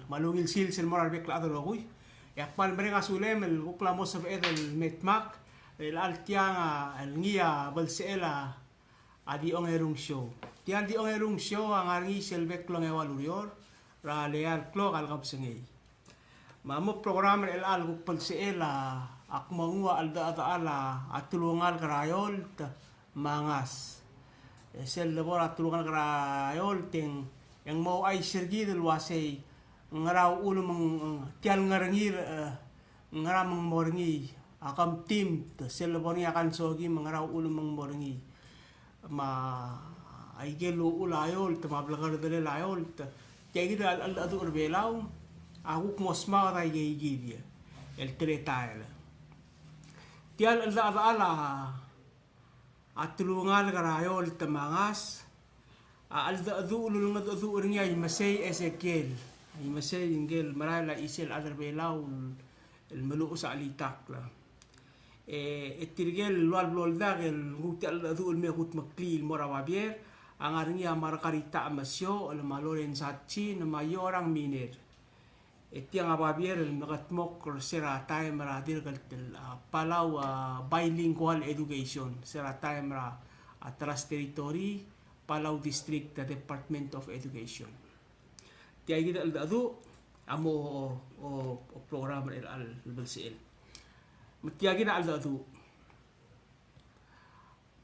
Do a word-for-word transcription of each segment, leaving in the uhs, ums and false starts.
Me a ungil sils el mo er a rebek el chad el rokui. E ak kmal mereng a sulem el kuk mla mo sebeched el me dmak er chelecha el tiang, a, el ngii a belsechel a, a Di Ongerung Show. Tia el Di Ongerung Show a ngar er ngii sel bek el ongeua el ureor er a eai el klok el kebesengei. Me a mo program er chelecha el kuk belsechel a, ak mo nguu a cheldechedechal a, a telungalek er a eolt me a ngas. E sel lebo er a telungalek er a eolt e ng, e ng mo ouchais er kid el uasei ngera uchul me ng, tia el ngar er ngii, e, ngera me ng mo er ngii, a kemtimt, sel lebo er ngii a kansoki me ngera uchul me ng mo er ngii. Me aike el uchul a eolt, me a blekerdelel a eolt. Tia kid a cheldecheduch er a Belau a kuk mo smaod aike kid el teletael. Tia el cheldechedechal a, a telungalek er a eolt me a ngas, a cheldecheduch el ulengedecheduch er ngii a Imesei Ezekiel. A Imesei ngike el merael a chisel chad er a Belau el meluches a chelitakl. E, e tirke el ua el blo ldak el nguu tia el cheldecheduch el me kudmeklii el mo er a babier, a ngar er ngii a Margarita Chemesiochel, me a Lorenza Chin, me a Yorang Miner. E tiang a babier el mekedmokl er se er a taem er a dirk el, a, Palau, a, Bilingual Education, se er a taem er a, a, Trust Territory, Palau District, a, Department of Education. Tia kid a cheldecheduch a mo, o, o, o program er chelecha el belsechel. Me tia kid a cheldecheduch.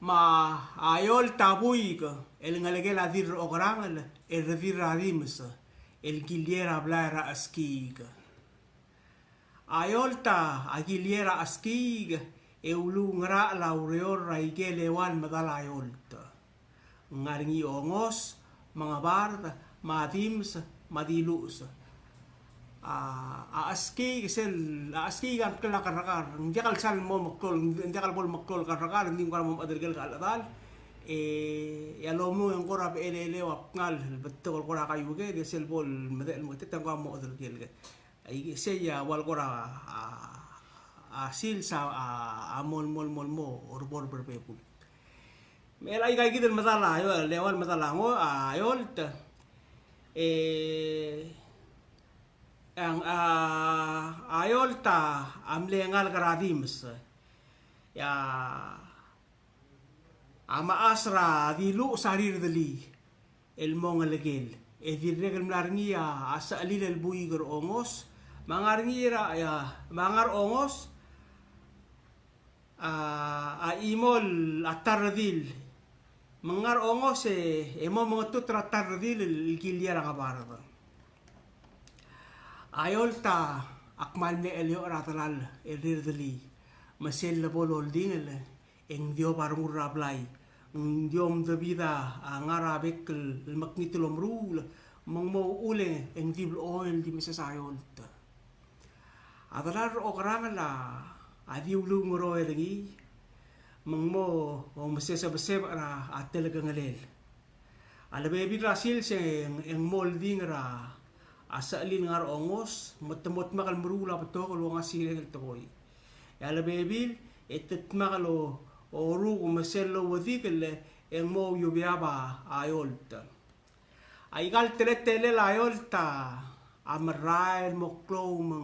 Me a eolt a buik el ngelekel a Dirrokerangel el redil er a Dimes el kiliei er a blai er a Cheskiik. A eolt a kiliei er a Cheskiik e ulungerachel a ureor er aike el eua el medal a eolt. Ng ngar er ngii a Ongos, me a Ngebard, me a Dimes, me a Diluches. A, a Cheskiik sel, a Cheskiik a ngklel a kerrekar, ng diak el sal mo meklou, ng diak el bo el meklou el kerrekar, ng di ng kora mo mechederker a chelecha el chedal. E, e a lomuchel e ng kora becheleleu a bngal el betok el kora kaiueked, e sel bo el medechel el meketeket e ng kora mo mechederker. Aike sei a ua el kora, a, a sils a, a, a mo, mo, mo, mo, orebor er a bebul. Me chelecha aika kid el medal a, el eua el medal a ngo, a eolt. E, a, a, a eolt a mle ngalek er a Dimes. E a, a mechas er a Diluches a rirdelii el mo ngelekel. E dirrek el mla er ngii a, a sechelil el buik er a Ongos. Me a ngar er ngii er a, e a, me a ngar er a Ongos, a, a chimo el a ta el redil. Me ng ngar er a Ongos e, e mo mengetut er a ta el redil el kiliei er a Ngebard. A eolt a kmal mle chelioch er a delal el rirdelii. Me sel lebo loldingel e ng di oba a rengul er a blai. Ng di omdebid a ngar er a bek el mekngit el omeruul. Me ng mo uchul e ng di blechoel el di meses a eolt. A delal er a Okerangel a di ulungeroi er ngii, me ng mo omesesebesebech er a telekengelel. A lebebil er a sils e ng, e ng mo oldingel er a sechelil ngar er a Ongos, me te mo dmak el meruul a betok el ongasireng el tekoi. E a lebebil e te dmak el o, oruk me sel louedikel e ng mo ouiubeab a eolt. Aika el teletelel a eolt a merael el mo klou me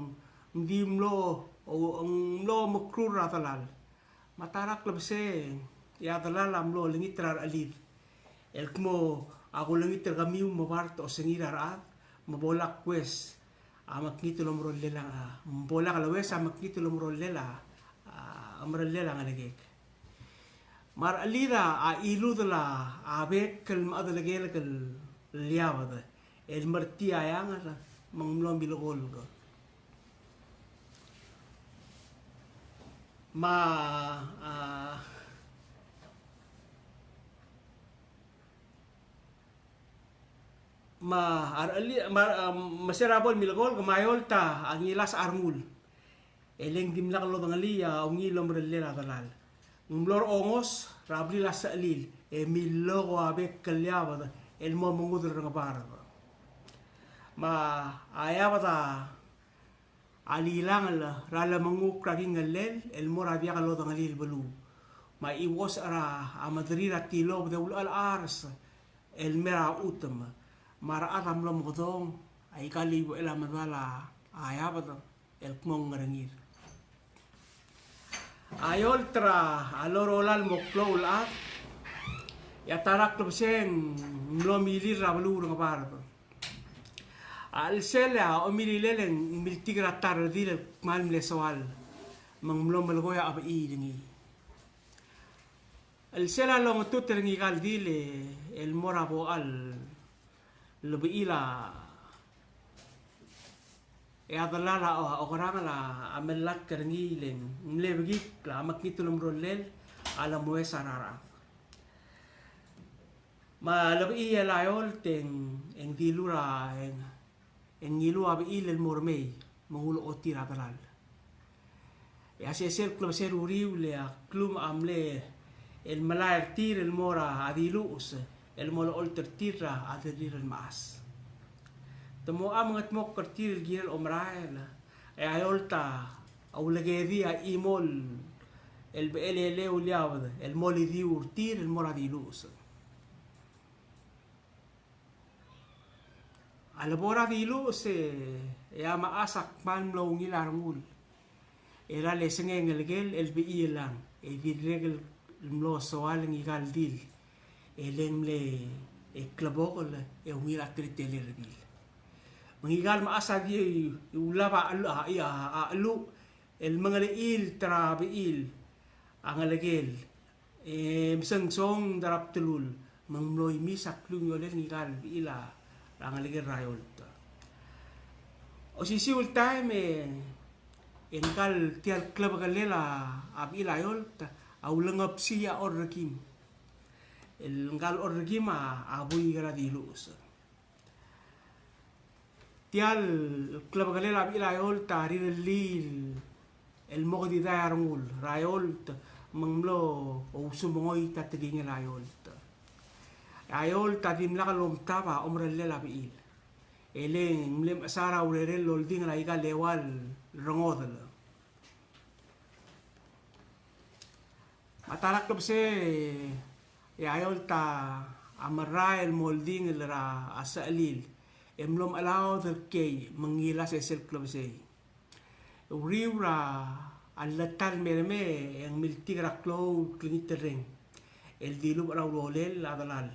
ng di mlo, o, ng mlo mekrur er a delal. Me a ta er a klebesei e a delal a mlo olengit er a rechelid el kmo, a kulengit er kemiu me bart osengir a rechad me bo lak kues a mekngit el omerellel a, bo lak leues a mekngit el omerellel a, a, omerellel a ngelekek. Me a rechelid a chiludel a bek el mechedelekelek el liabed el mer tia eanged me ng mlo milkolk. Me a, a, me a rechelid, me a, a, me se er a bo el milkolk, me a eolt a ngilasech a rengul. E le ng dimlak lodengelii a ungil omerellel a delal. Ng mlo er a Ongos er a blil a sechelil e miloko a bek el liabed el mo mengudel er a Ngebard. Me a eabed a lilangel er a lemengukl er a kingellel el mo er a diak lodengelii el beluu. Me a chiuosech er a mederir a tilobed e ulechel a ars el mer a chutem, me a rechad a mlo mekedong Aika el iuechel a medal a Eabed el kmo ng ngar er ngii. A eolt er a lorolal mo klou el chad, e a ta er a klebesei e ng mlo milir er a beluu er a Ngebard. A chelsel e a omililel e ng miltik er a ta el redil el kmal mle soal, me ng mlo melekoi a chebechii er ngii. Chelsel a longetut er ngika el dil e, el mo er a bocha el lebechil a, e a delal a, o, okerangel a, a mellatk er ngii el ng mle bekikl a mekngit el omerolel a lemoes a rarachad. Me a lebechii el a eolt e ng, e ng dilu er a, e ng, e ng ngiluu a bechil el mo remei me ng ulechotii er a delal. E a sesei el klebesei er a uriul e a klumech a mle el melai er tir el mo er a diluches el mo olecholt er tir er a delrir el mechas. Te mo mengetmokl er tir el kirel omerael, e a eolt a ulekedii a chimo el bechel el eou el Eabed el mo lidiu er tir el mo er a diluches. A lebo er a diluches e a mechas a kmal mlo ungil a rengul. E le sengei a ngelekel el bechii el ang, e dirrek el mlo soal ngika el dil. E le ng mle, e klebokel e ungil a teletelel a redil. Me ngika el mechas a di ulab a chel-, a, a, a cheluch el mengelechilt er a bechil a ngelekel. E mesengsong er a btelul, me ng mlo imis a klungiolel ngika el bechil a ngelekel er a eolt. Osisiu el taem e, e ngika el tia el klebekelel a bechil a eolt a ulengebesii a orrekim. El ngika el orrekim a, a buik er a diluches. Tia el klebekelel a bechil a eolt a rirellii el mo kedidai a rengul er a eolt, me ng mlo ousemengoit a tekingel a eolt. A eolt a dimlak lomtab a omerellel a bechil. E le ng mle mechesang a urerel el oldingel aika el eua el rengodel. Me a ta er a klebesei e a eolt a merael el mo oldingel er a sechelil e mlo mechelaod el kiei me ng ngilai a sesei el klebesei. Uriul er a lleta el me remei e ng miltik er a klou el klengiterreng el dilubech er a ulolel a delal.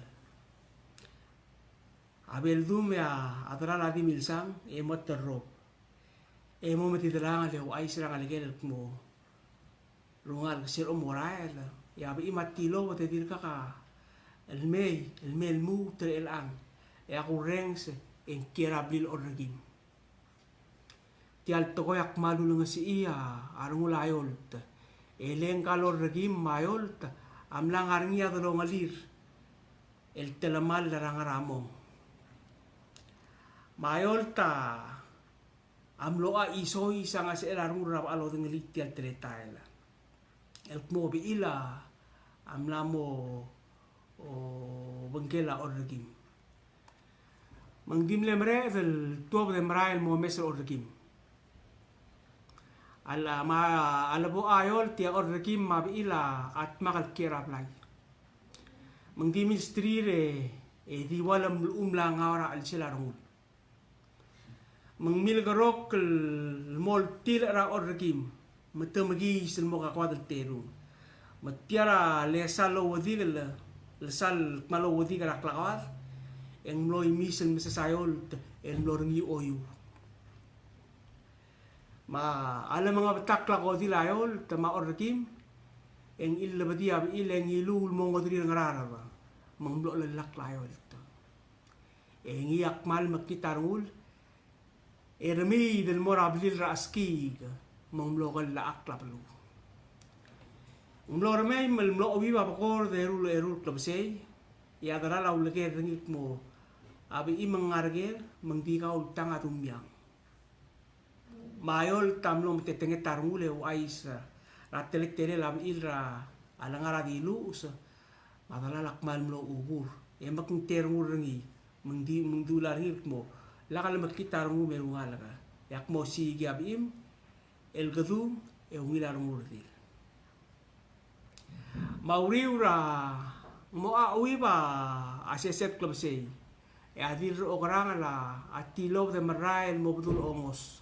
A beldum e a delal a di milsang e mo terrob. E mo metiderang el ouchais er a ngelekel el kmo, "Rungalek, sel omorael, e a bechim a tilobed e dirkak el mei, el mei el lmuut er chelechang, e a kurrenges e ng kiei er a blil orrekim." Tia el tekoi a kmal ulengesechii a rengul a eolt. E le ngika el orrekim me a eolt a mla ngar er ngii a delongelir el telemall er a ngar er a mong. Me a eolt a mlo chisois a ngesechel a rengul er a becha lodengelii tia el teletael el kmo bechil a mla mo obengkel a orrekim. Me ng di mle mereched el tuobed e merael el mo omes er a orrekim. A le, me a lebo a eolt e a orrekim me a bechil a dmak el kiei er a blai. Me ng di milsterir e di ua le mluchum el ngau er a chelsel a rengul. Me ng milkerokl el mo oltirakl er a orrekim me te mekiis el mo kakoad el terung. Me tia er a lesa el ouedikel, lesa el kmal ouedikel er a klakoad, e ng mlo imis el meses a eolt el mlo er ngii a oiu. Me a le mengebetakl a kodil a eolt me a orrekim, e ng chillebedii a bechil e ngiluu el mo ngodrir a ngerarab, me ng mlo chelellakl a eolt. E ngii a kmal mekngit a rengul, e remiid el mo er a blil er a cheskiik, me ng mlo kellechakl a beluu. Ng mlo remei me ng mlo chuib a bekord e eru el, eru el klebesei, e a delal a uleker er ngii el kmo, "A bechim me ng ngar er ker, me ng di kau el tang a dumiang." Me a eolt a mlo metetenget a rengul e ouchais er a teletelel a bechil er a lengar er a diluches, me a delal a kmal mlo chubur. E mekngit a rengul er ngii, me ng di, me ng dilu er ngii el kmo, "Lak lemekngit a rengum e rungalek. E ak mo osiik a bechim el kedung e ungil a rengul er tir." Me a uriul er a, ng mocha chuib a sesei el klebesei, E a Dirrokerangel a tilobed e merael el mo bedul ongos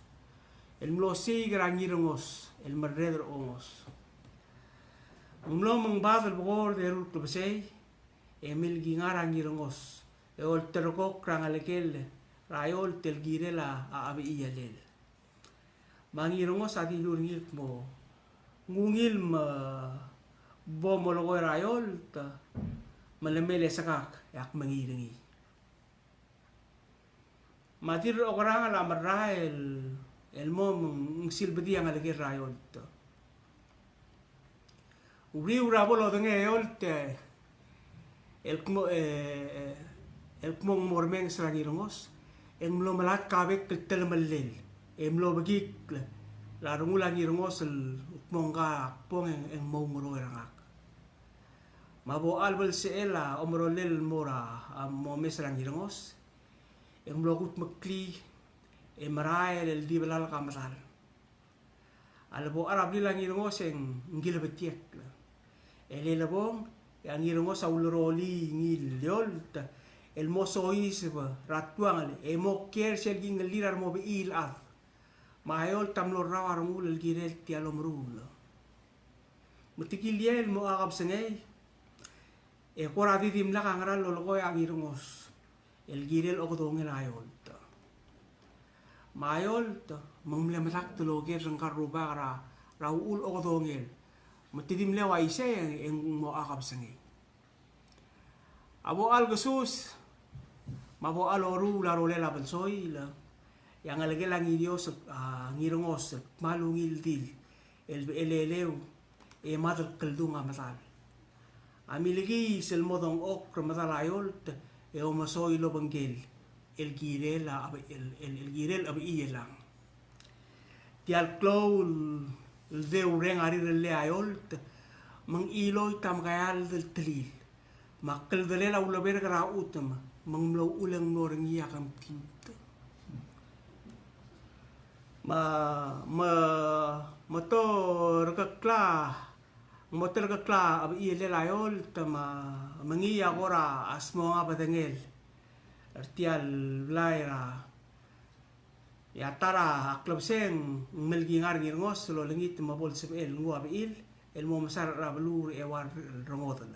el mlo siik er a Ngirengos el merreder er ongos. Ng mlo mengbadel bekord e eru el klebesei e milkingar a Ngirengos e olterekokl er a ngelekel er a Eolt el kirel a chebechielel. Me a Ngirengos a dilu er ngii el kmo, ng ungil me bo molekoi er a Eolt me le mei el sekak e ak mengiil er ngii. Me a Dirrokerangel a merael el mo me ng silbedii a ngelekel er a Eolt. Uriul er a bo lodengei a Eolt el kmo, e, el kmo ng mo remenges er a Ngirengos, e ng mlo melatk a bek el telemellel e mlo bekikl er a rengul a Ngirengos el kmo ngka a kbong e ng mo oungeroel er ngak. Me a bo el belsechel a omerolel el mo er a, a mo omes er a Ngirengos, e ng mlo kudmeklii e merael el di belalk a medal. A lebo er a blil a Ngirengos e ng kilebetiekl. E le lebong e a Ngirengos a ulerolii ngii el Eolt el mo soiseb er a tuangel e mo kiei er sel kingellir a remo bechiil el chad. Me a Eolt a mlo rrau a rengul el kirel tia el omeruul. Me te kiliei el mo chakebesengei e kora di dimlak a ngera el lolekoi a Ngirengos el kirel okedongel a Eolt. Me a Eolt me ng mle medakt el oker er ngka el rubak er a, er a uchul okedongel. Me te di mle uaisei e ng mo chakebesengei. A bo el kesus me a bo el oruul a rolel a belsoil e a ngelekel a Ngirios, a Ngirengos el kmal ungil dil el, el eleu e mad el kldung a medal. A milekiis el mo dengchokl er a medal a Eolt e omesoil el obengkel el kirel a, el, el, el kirel a chebechiel. Tia el klou el deureng a rirellii a Eolt me ng chiloit a mekeald el telil. Me a kldelel a uleberk er a chutem me ng mlo uchul e ng mlo er ngii a kemtiut. Me, me, me te rekekl a, me te rekekl a chebechielel a Eolt me, me ngii a kora smonga bedengel er tia el blai er a, e a ta er a klebesei e ng melkingar a Ngirengos el olengit me bo lsebechel el nguu a bechil el mo mesa er a beluu er a eua el rengodel.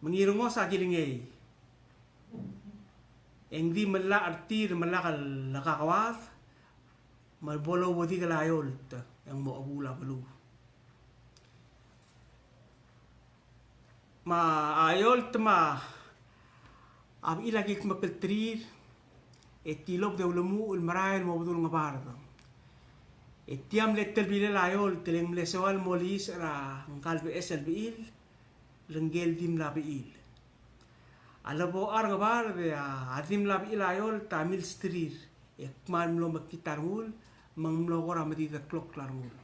Me Ngirengos a kilengei e ng di me llach er tir me lak el kakoad me bo louedikel a Eolt e ng mo chebuul a beluu. Me a Eolt me a bechil a kikmeklterir e tilobed e ulemuchel el merael el mo bedul Ngebard. E tia mle telbilel a Eolt e le ng mle soal el mo liis er a ngka el beches el bechil, le ngike el di mla bechil. A lebo er a Ngebard e a di mla bechil a Eolt a milsterir e kmal mlo mekngit a rengul me ng mlo kora medideklokl a rengul.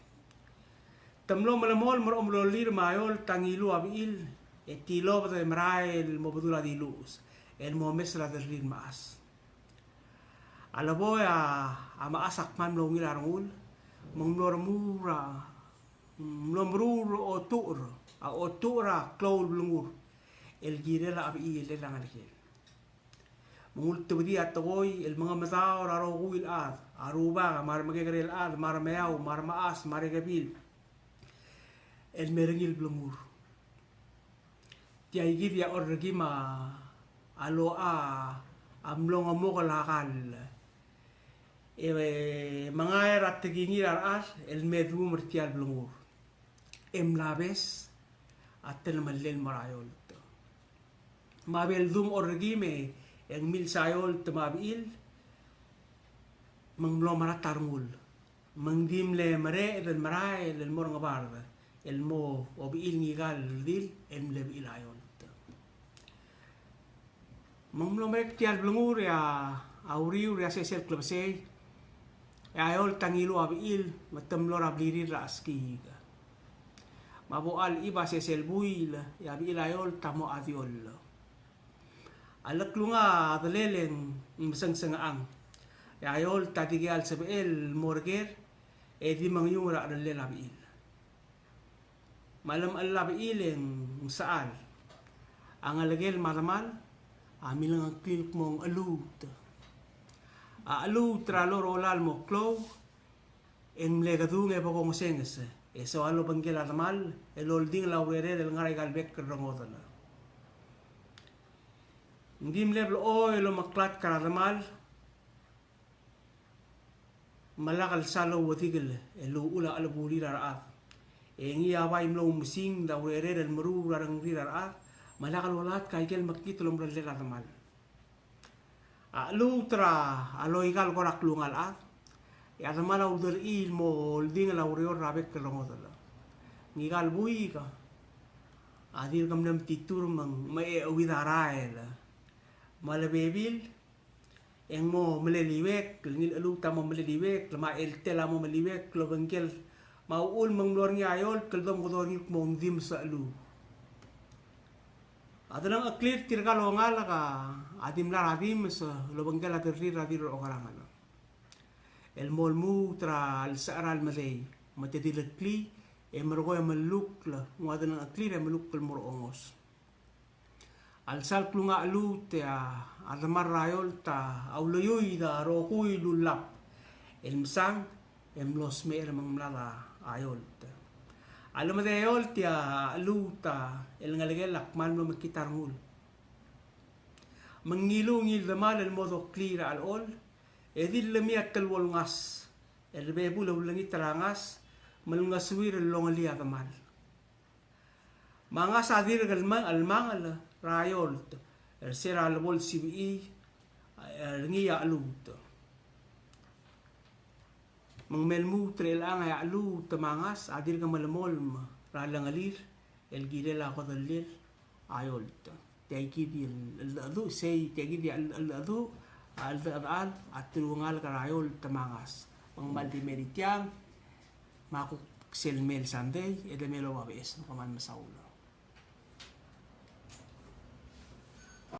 Te mlo melemolem er a omerolir me a Eolt a ngiluu a bechil e tilobed e merael el mo bedul a diluches el mo omes er a delrir el mechas. A lebo e a mechas a kmal mlo ungil a rengul me ng mlo remuul a, mlo meruul a otucher, a otucher a klou el blengur el kirel a chebechielel a ngelekel. Me ng ultebedii a tekoi el mengemedaol er a rokui el chad, a rubak me a remekekerei el chad me a remeau me a remechas me a rekebil el me er ngii el blengur. Tia ikid e a orrekim a locha a mlo ngemokel a kall e mengai er a tekingir a rechad el me duum er tia el blengur. E mla bes a telemellel el mo er a Eolt. Me a beldum orrekim e ng milsa Eolt me a bechil me ng mlo merat a rengul. Me ng di mle mereched el merael el mo er a Ngebard el mo obechil ngika el redil el mle bechil a Eolt. Me ng mlo merek tia el blengur e a uriul er a sesei el klebesei e a Eolt a ngiluu a bechil me te mlo er a blirir er a cheskiik. Me a bo el chib a sesei el buil e a bechil a Eolt a mo chadioll. A leklunga a delel e ng mesengsengchang e a Eolt a dikea el sebechel el mo er ker e di mengiung er a cherellel a bechil. Me a lemechell a bechil e ng sechal a ngelekel me a demal a milengeklir el kmo ng cheluut. A cheluut er a lorael el mo klou, e ng mle kedung e bo kongesenges, e soal obengkel a demal el oldingel a urerel el ngar er aika el bek el rengodel. Ng di mle blechoel el omeklatk er a demal, me lak el sal ouedikel el uchul a chelebulir a rechad. E ngii a bai mlo oumesingd a urerel el meruul a rengrir a rechad, me lak el olatk aike el mekngit el omerellel a demal. A cheluut er a loika el kora klungiaol el chad, e a demal a ulderchii el mo oldingel a ureor er a bek el rengodel. Ngika el buik a dirk mle metitur me ng, me a euid a rael me a lebebil, e ng mo meleliuekl, ngii el cheluut a mo meleliuekl, me a cheltel a mo meliuekl el obengkel, me a uchul me ng mlo er ngii a eolt el domekedong er ngii el kmo ng dimes a cheluut. A delengcheklir tirka el ongalek a di mla er a dimes el obengkel a derrir er a dirk okerangel el mo lmuut er a lsecher el medei, me te dileklii e merekong e melukl, ng ua delengcheklir e melukl el mo er a ongos. A lsal klungiaol el cheluut e a demal er a eolt a uleiuid a rokui el ullap el msang e mlo smecher me ng mlad a eolt. A lemedei a eolt e a cheluut el ngelekel a kmal mlo mekngit a rengul. Me ng ngiluu ngii el demal el mo doklii er a chelechol, e di llemii a teluo el ngas el bebul e ulengit er a ngas me lengesuir el longelii a demal. Me a ngas a dirk el me-, el mangel er a eolt er se er a lebo el sebechir er ngii a cheluut. Me ng mei el lmuut er chelechang e a cheluut me a ngas a dirk melemolem er a lengelir el kirel a kodellel a eolt. Tia kid el cheldecheduch, sei, tia kid el cheldecheduch, a cheldechedechal a telungalek er a eolt me a ngas. Me ng kmal di mei er tiang, me a kuk sel mei el Sunday e de mei el oba beches, me kmal mesaul.